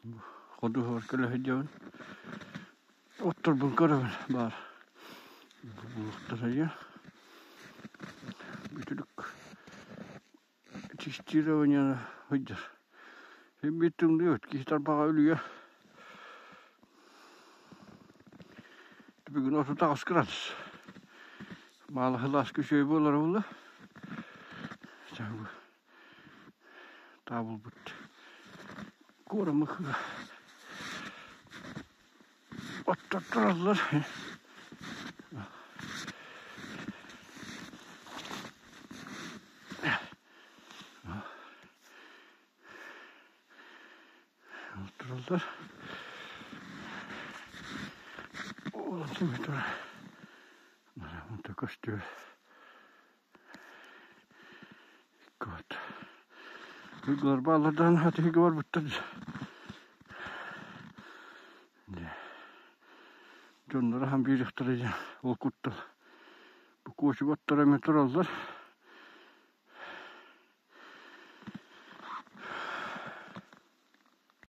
Ходуһабар кэлэ сылдьабын. Отторбун көрөбүн баар. Булуохтара Бүтүлүк тестирование сылдьар. Биир тымныы киһи тарбаҕа үлүйэр. Бүгүн 38 градус. Маалаһылааска үчүгэй буолара буолла. Таабылбыт куорамыхыга оттор тураллар. Тураллар. Ол турар. Көстүө. Вот. Уйгулар хатыһыга барбыттар. Дьонноро хан биириэхтэрэ диэн ол куттал. Бу куочук оттор эмэ тураллар.